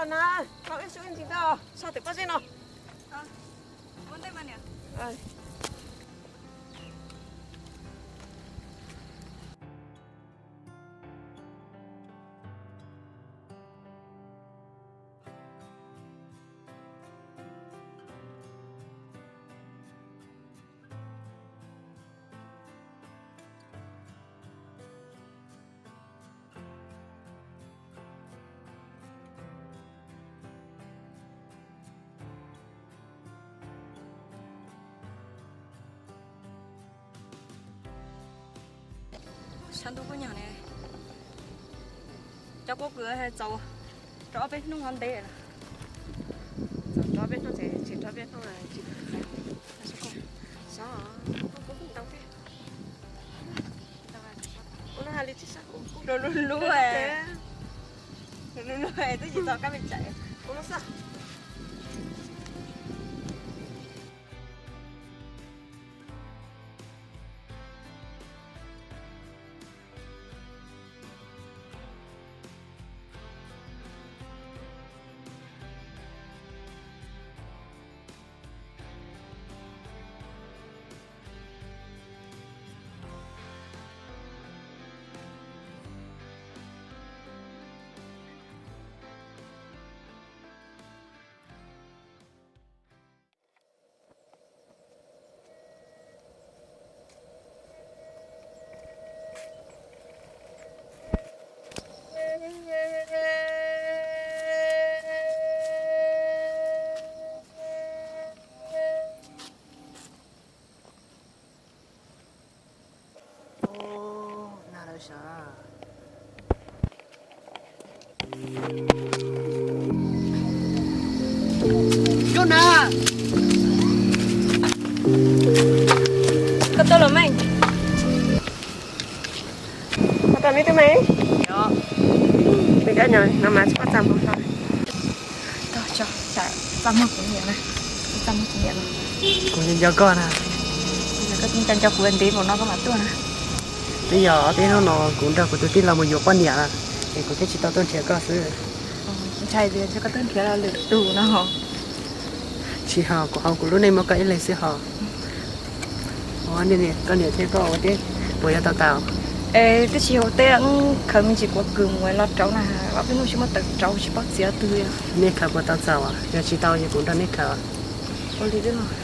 Na, koj ib sub ntsis ntau, so twm pob zeb no. Sab ntuj kuj nyuag ne, cov kuab kws txaus rau ob peb hnub ho ntev lawm. Txaus rau ob peb hnub ces tsis rau ob peb hnub tsis. Xyov, kuv kuj ntau thiab. Ua no hais li tsis sab kuv kuj lub lub, lub lub twb tsis tau kab me tsam. Ua no xwb. Koj tuaj los mas. Koj tuaj me tub me. Peb cov nyob no mas tsis pom txaj muag no. Txaj muag kuv niam na. Txaj muag kuv niam no. Kuv nco nco koj na. Koj nco nco kuv ntev npaum no koj mam tuaj na. Twb yog ob peb hnub no kuv nrog kuv tus tij laug mus yuav poj niam na, es kuv thiaj tsis tau tuaj nrhiav koj xwb. Ntshai tias ntshe koj tuaj nrhiav lwm tus no. Tsis ho, kuv hauv kuv lub neej muaj koj ib leeg xwb ho. Ua koj niam thiab koj ua teb puas yuav tau tas? Es twb tsis ua teb, khaws me ntsis kuav kws mus los rauv na, ob peb hnub tsis muaj tawm rauv tsis paub txiav twg li. Nej khaws puas tau txaus? Yog tsis tau ces kuv nrog nej khaws. Ua li twb los.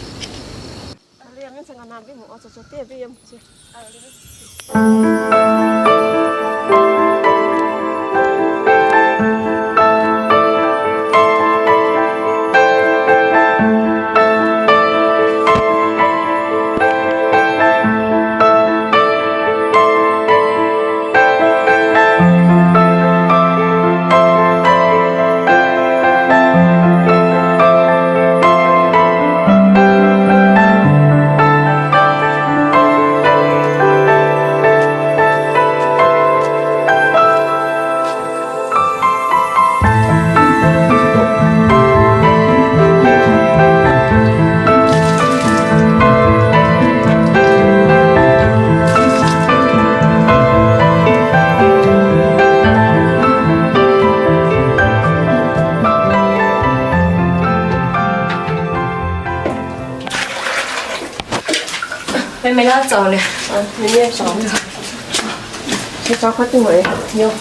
Peb me lab txaus li. Tsis txhob qhuav twg mus, yog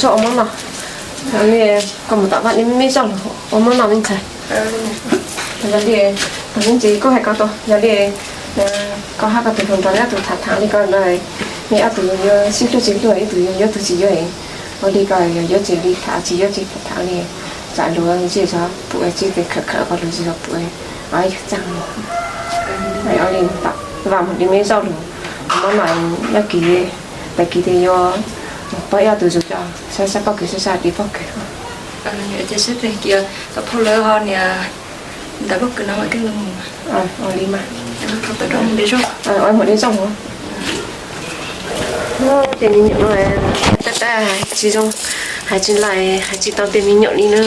zoj ua mov no. Yog li koj mus tom vaj li me zoj los ua mov no me ntxhais. Yog li, tus me ntsis kuj hais koj tau, yog li koj hab koj tus hluas nraug ob tug tham tham li ko ntawd, nej ob tug yuav sib hlub tsis hlub, ib tug yuav yuav ib tug tsis yuav, ua li ko yog yuav tsis li tham tsis yuav tsis tham li, tsam luag tsis xav pum tsis tes khawm khawm ko luag tsis xav pum, yog txaj muag. Ua li tom vaj mus li me zoj lug, mov no nyob kis, tag kis tes yuav pab ib ob tug zug coj saib saib pob kws saib saib li pob kws. Ces saib tes kis tau phauj lawv ho niam ntawm pob kws no mas koj mus. Ua li mas. Ua li zoj. Tej me nyuam no tab tab hais tsis zoo, hais tsis lais, hais tsis tau tej me nyuam li na.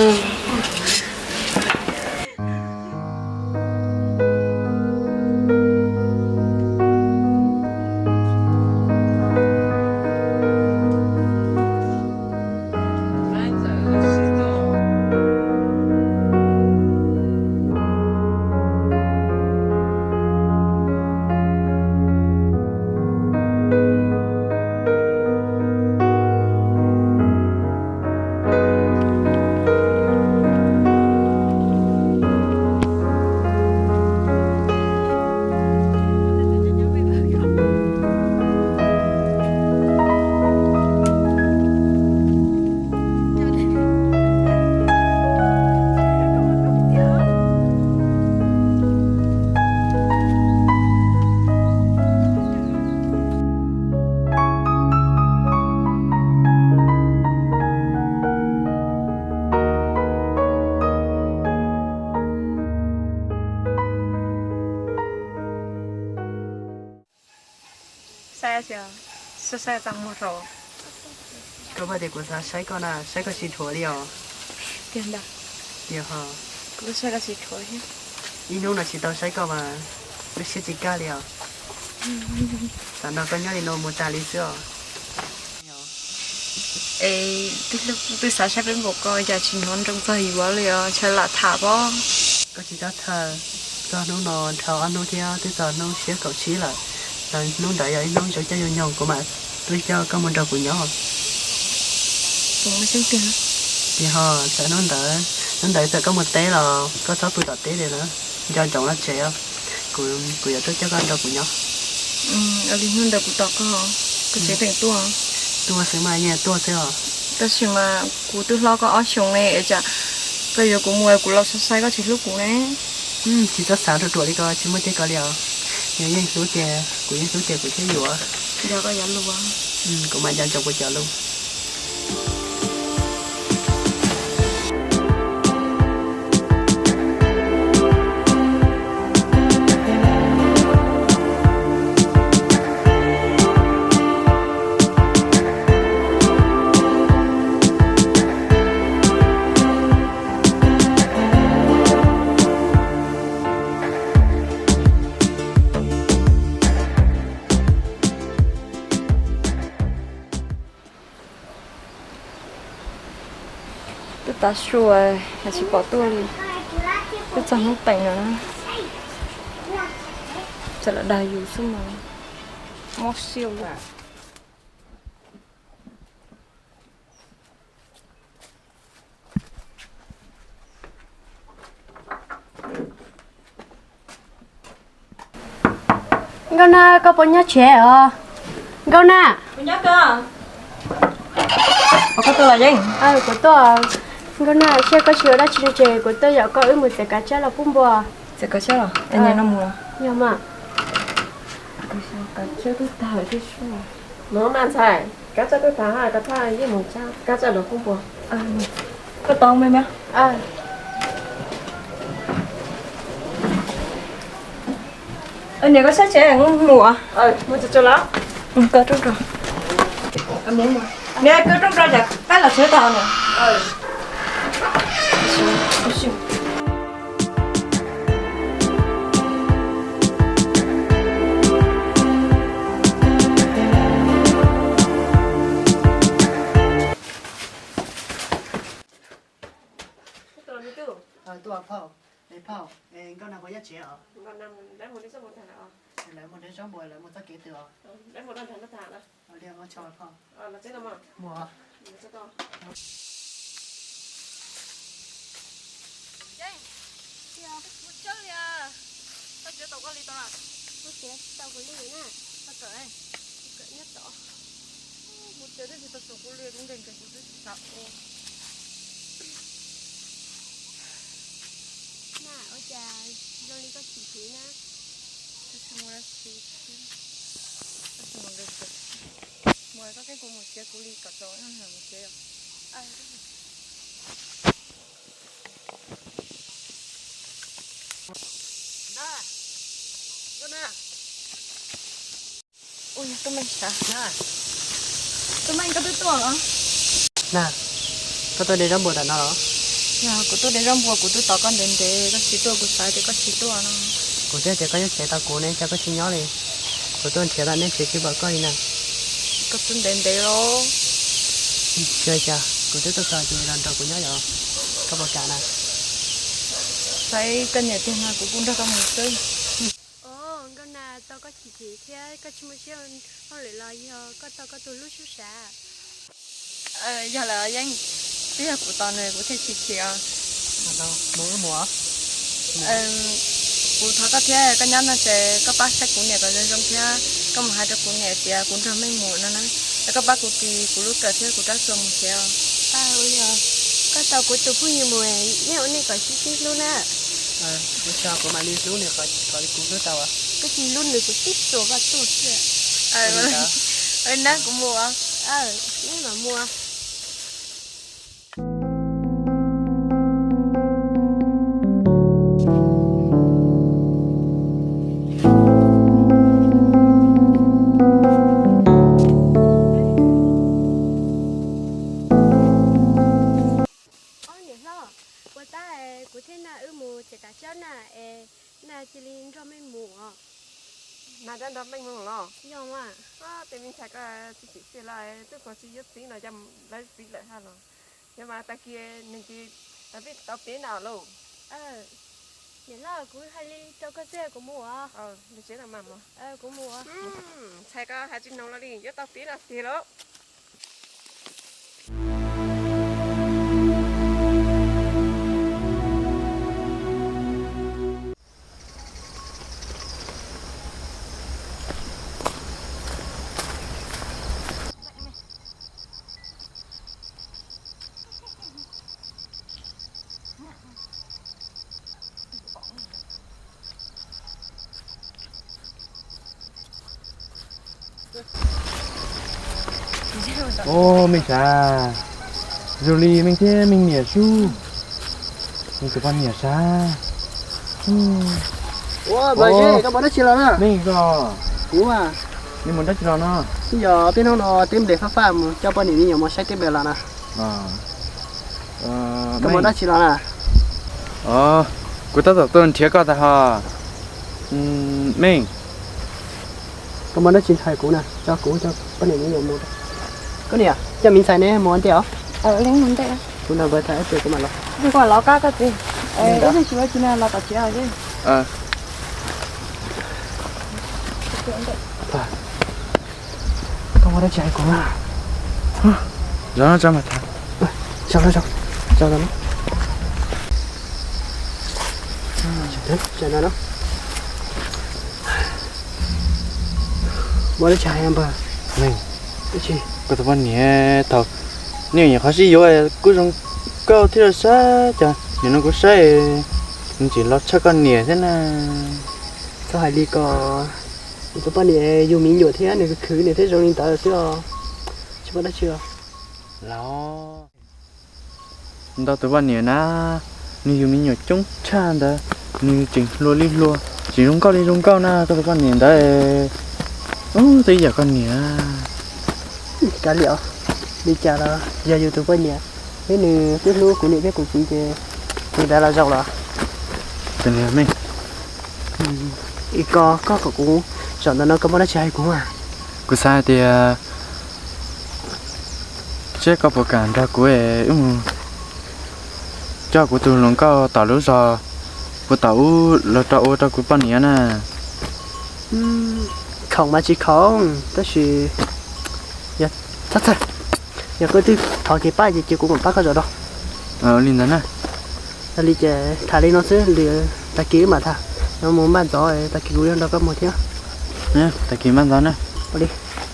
Saib saib txaj muag rau. Koj pab tias kuv xav saib koj na, saib koj tsis dhuav li os. Tiag ntag. Tiag ho. Kuv saib koj tsis dhuav thiab. Ib hnub no tsis tau saib koj mas lub siab tsis kaj li os. Tam no koj nyob li no mus tas li xwb os. Es twb xav saib peb npaum ko cas tsis hnov nroo txog yuav li os, ntshe lam tham pob. Koj tsis txhob txhawj, txog hnub no dhau ob hnub thiab twb txog hnub xiab kaum tsib lawm. Los hnub ntawd yog ib hnub zoo caij zoo nyoog kuv mam tuaj coj koj mus nrog kuv nyob. Tiag ho, txawm hnub ntawd, hnub ntawd txawm koj mus teb los koj txhob pw tom teb li na, nco ntsoov los tsev, kuv, kuv yuav tuaj coj koj nrog kuv nyob. Ua li hnub ntawd kuv tos koj, koj tseem tuaj. Tuaj xwb mas yeej tuaj xwb os. Tab sis mas kuv twb hlob koj ob xyoos ne, es tsam koj yuav kuv mus kuv los xav saib koj tsis hlub kuv ne. Tsis txhob xav ruam ruam li ko, tsis muaj tiag ko li os. Yog yeej hlub tiag, kuv yeej hlub tiag kuv thiaj yuav. Yog koj yuav lus. Kuv mam nco ntsoov kuv cov lus. Twb tav su, tsis pom tuaj li. Twb txog hnub teem lawm na. Txawm lam dag yus xwb mas mob siab li. Nkauj Nag, koj puas nyob tsev os? Nkauj Nag. Kuv tuaj. Nkauj Nag, saib koj tsis ua dab tsi no ces kuv tuaj yaum koj wb mus txiav kav tsawb los pub npua. Txiav kav tsawb los? Yog mas. Kav tsawb twb tag thiab. Mus mas ntxhais, kav tsawb twb tag, koj thaj yeej mus kav tsawb los pub npua. Koj tau me me. Niam, koj sab tsev mus. Mus tsuag tsuag los. Koj rooj rau. Niam, koj rooj rau, qab los tshawb tau niam. Tuaj phauj, phauj, Nkauj Nag puas nyob tsev os? Lawv mus nrhiav zaub npua, lawv mus txoj kev twg os? Mus tso phauj. Mus. Mus tsev tau koj li tau na. Mus tsev tsis tau kuv li na. Koj kawm, kawm nyob tod. Mus tsev twb tsis tau txog kuv li, kuv nkees nkees kuv twb tsis xav ua. Na, ua cas zoo li koj chim chim na? Twb tsis muaj dab tsi. Twb tsis muaj nkees nkees. Mus koj keeb kuv mus tsev, kuv li kom txog mus tsev os. Ua yog Tub Meej sav. Tub Meej, koj twb tuaj los? Na, koj tuaj de zaub npua tam no los? Yog kuv tuaj de zaub npua, kuv twb tos koj ntev ntev koj tsis tuaj, kuv xav tias koj tsis tuaj no. Kuv twb tias koj nyob tsev tau kuv ne, cas koj tsis nyob li? Kuv tuaj nrhiav tag neb tsev tsis pom koj li na. Koj twb ntev ntev los. Tsis ua cas, kuv twb tuaj txog ces los nrog kuv nyob yom. Koj puas kam na? Saib koj nyiam tiag mas kuv kuj nrog koj mus xwb. Os, Nkauj Nag, tau koj chim chim thiab koj tsis muaj siab hauj lwm los yog koj tau koj tus hlub sub sav? Yog lawm Yeej, twb yog kuv tos nws kuv thiaj chim chim os. Kuv thov koj thiab, koj nyob no ces koj pab saib kuv niam kom zoo zoo thiab koj mus hais rau kuv niam tias kuv nrog Meej mus no na. Es koj pab kuv tis kuv lub kawm thiab kuv rab txuas mus tsev os. Koj tau kuv tus phooj ywg mus, nej ua neej kom sib sib hlub na. Kuv tso kuv mam li hlub nws kom li kuv hlub tau. Koj tsis hlub nws kuv twb txuas koj tuag xwb. Nab kuv mus. Nej mam mus. Kuv thiab Naj wb mus tsev tas tsob na, es Naj cia li nrog Meej mus os. Naj nrog Meej mus los? Yog mas. Tej me ntxhais ko tsis tsim txiaj li, twb kho tsis yuav txiv no, yog lawv txiv lawm hab los. Yog mas tag kis nws cia li tau peb na lauj. Niam loj, kuv hais li rau koj xwb, kuv mus os. Kuv mus. Ntxhais ko hais tsis mloog los li, yuav tau peb no tiag lauj. Ub, Meej sav, zoo li Meej thiab Meej niam sub, Meej tus poj niam sav. Ua, Meej, koj mus dab tsi los na? Meej, koj, kuv, nej mus dab tsi los no? Twb yog peb hnub no twb nres faj faj mus coj poj niam me nyuam mus saib teb npe los na. Koj mus dab tsi los na? Kuv tab tom tuaj nrhiav koj tag hos. Meej, koj mus dab tsi ntshai kuv na? Coj kuv coj poj niam me nyuam mus. Koj niam, coj me ntxhais neb mus ua ntej os. Kuv nrog npawg tham ib pliag kuv mam los. Los qab koj txiv. Ib tug tsis ua tsis na los tom tsev os. Koj ua dab tsi hais kuv na? Zoo no tso mas tham. Zoo no, zoo no. Ua dab tsi hais npawg? Koj tus poj niam thaum nej nyuam qhuav sib yuav kuj zoo nkauj thiab los saib, cas nim no kuv saib nws tseem los tshaj koj niam thiab na. Txhob hais li ko, kuv tus poj niam yug me nyuam thiab nws khwv nws thiaj zoo li ntawd xwb os. Tsis muaj dab tsi os. Los ntau tus poj niam na, nws yug me nyuam coob tshaj ntawd, nws tseem hluas li hluas, tseem zoo nkauj li zoo nkauj na, koj tus poj niam ntawd. Ub, twb ib yam koj niam. Kav liam, li cas los yog yus tus poj niam, thiab nws twb hlub kuv niam thiab kuv txiv ces li ntawd los zoo los. Ib ko koj kom kuv, zaum ntawd no koj muaj dab tsi hais kuv mas? Kuv xav hais tias seb koj puas kam nrog kuv es wb mus coj kuv tus hluas nkauj tom lub zos puag tom ub los rau ua rau kuv poj niam na. Khoom mas tsis khoom tab sis yog koj twb thov kev pab ces cia kuv mam pab koj zaum no. Li ntawd na. Yog li ces tham li no xwb, tag kis wb mam tham, no mus npaj ntxov, tag kis kuv yuav nrog koj mus thiab. Tag kis npaj ntxov na.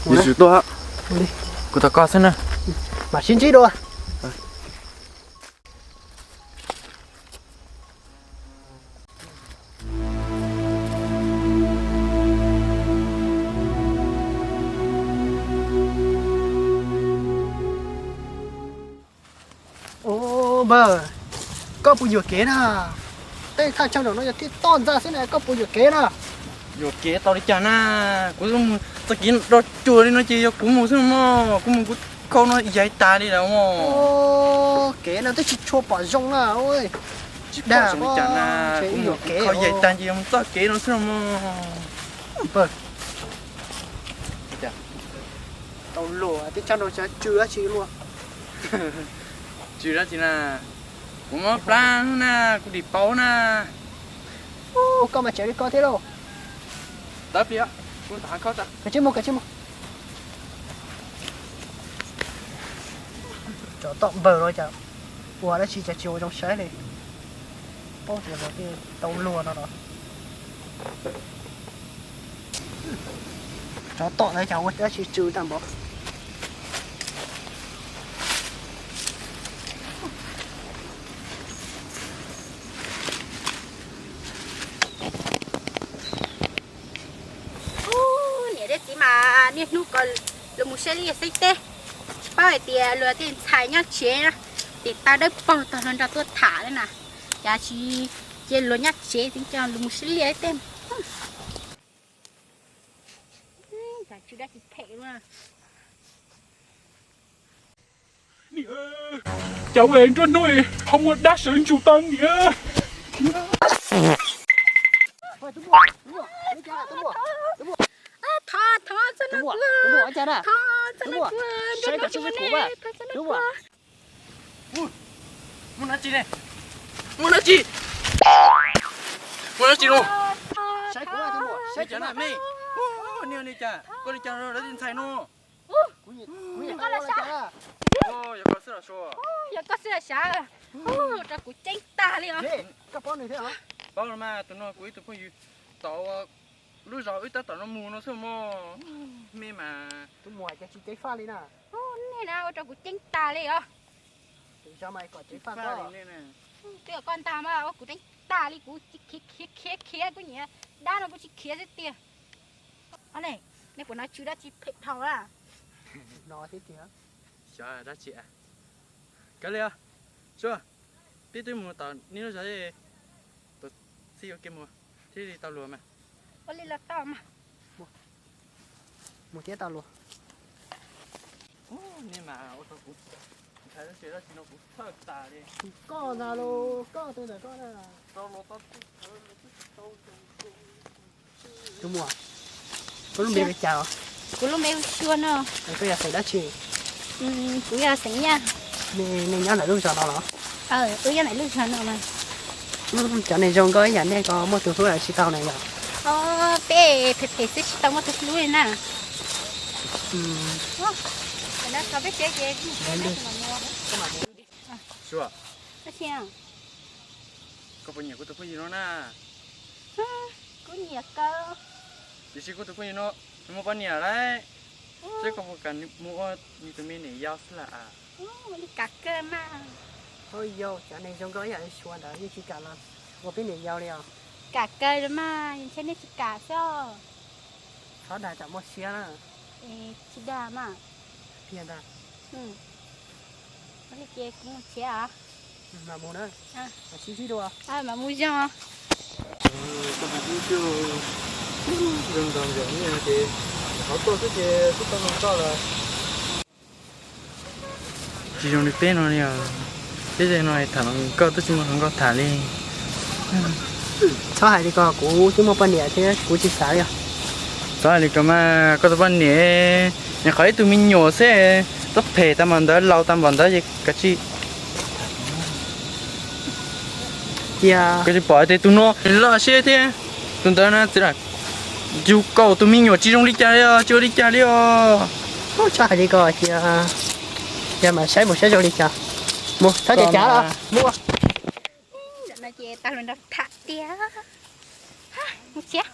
Yuav tsum tuaj, kuv tos koj xwb na. Mam sib ntsib dua. Ub, npawg, koj puas yuam kev na? Tej thaj chaw nram no yog thiaj toj ntxa xwb na, koj puas yuam kev na? Yuam kev tau li cas na? Kuv mus txoj kev do cuag li no ces yog kuv mus xwb mog, kuv mus kuv khau no yaig tag li lawm mog. Kev no twb tsis tshua pom zoo na. Tsis pom zoo li cas na, kuv mus kuv khau yaig tag ces yog mus txoj kev no xwb mog. Npawg, tau luag teb chaws no tsw dab tsi luaj? Tsw dab tsi na? Kuv mob plab na, kuv dim paub na. Koj mas tseem li koj thiab lauj. Tawb pliag, kuv tab koj tso. Kav tsij mus, kav tsij mus. Tsov tom npawg no cas ua dab tsi cas tsis ua zoo saib li. Paub tias lawv tau luag no los. Tsov tom ntawd cas ua dab tsi tsw tag npaum. Ub, niam thiab txiv mas niaj hnub ko los mus saib liaj saib teb, tsis paub hais tias luag tej ntxhais nyob tsev na, tes taw dawb paug tag luag nrog tuaj tham na, cas tsis cia luag nyob tsev tseem coj los mus saib liaj saib teb. Cas tsw dab tsi phem luaj. Cov ua nruab hnub ho muaj dab sawv ntsug tau niam. Thov, thov, txhob nrog kuv, thov, txhob nrog kuv, nrog nrog kuv, thov, txhob nrog kuv. Muaj dab tsi ne? Muaj dab tsi? Muaj dab tsi no? Saib kuv, saib cov na me. Niag li cas, koj li cas dab tsi ntxhais no? Kuv yog koj los sav. Yog koj xwb los sua. Yog koj xwb los sav. Rau kuv ceeb tag li os. Koj paub nws thiab os? Paub los mas, tus no kuv ib tug phooj ywg tod, lub zos wb tab tom no mus no xwb mog. Me mas. Tus muam ces tsis ceev faj li na. Nej na ua rau kuv ceeb tag li os. Tus zos mas kom ceev faj koj. Twb yog koj ntag mas ua kuv ceeb tag li, kuv khiav khiav khiav kuv nyiam dab no kuv tsis khiav xwb tiag. Ob ne, nej puas hnov tsw dab tsi phem dhau a? No thiab tiag. Xyov dab tsi a. Kav liam, Suab, peb twb mus tom nej lub zos, tus txij ua ke mus thiaj li tau luag mas. Ua li los tau mas. Mus thiab tau luag. Nej mas ua rau kuv ntshai dab tsi dab tsi no kuv txhawj tas li. Koj ntag los, koj tus ntawm koj na. Tus muam, koj lub npe li cas? Kuv lub npe hu Suab no. Koj yog xeem dab tsi? Kuv yog xeem Yaj. Nej nyob ntawm lub zos no los? Wb nyob ntawm lub zos no mas. Cov neeg zoo nkauj ib yam nej ko muaj tus hlub los tsis tau na yog? Peb phem phem xwb tsis tau muaj tus hlub li na. Suab, koj puas nyiam kuv tus phooj ywg no na? Kuv nyiam kawg. Tiam sis kuv tus phooj ywg no nws muaj poj niam lawm, seb koj puas kam mus ua nws tus me niam yau xwb lam? Li kam kawg mas. Yog cov neeg zoo nkauj ib yam li Suab ntawd yeej tsis kam los ua peb niam yau li os. Kam kawg mas, ntshe nej tsis kam xwb. Txhob dag tsam muaj siab na. Tsis dag mas. Tiag ntag. Ua li ces kuv mus tsev os. Mam mus na. Mam sib ntsib dua. Mam mus zoo. Zoo nkauj nyob ces qhov tuaj xwb ces twb tau zoo nkauj lawm. Tsis zoo li peb no li os. Peb no tham hluas nkauj twb tsis muaj hluas nkauj tham li. Txhob hais li ko, kuv twb muaj poj niam thiab kuv tsis xav li os. Txhob hais li ko mas, koj tus poj niam nyuam qhuav ib tug me nyuam xwb, twb phem tag npaum ntawd, laus tag npaum ntawd ces kav tsij. Cia koj tsis pom tias tus no loj siab thiab, tus ntawd na txiv lam yug kaum tus me nyuam tsis zoo li cas li os, tsis ua li cas li os. Txhob hais li ko, cia, cia mas saib puas saib zoo li cas. Mus, txhob cav cav os, mus. Ntawm no ces tau hluas nraug tham tiag. Mus tsev.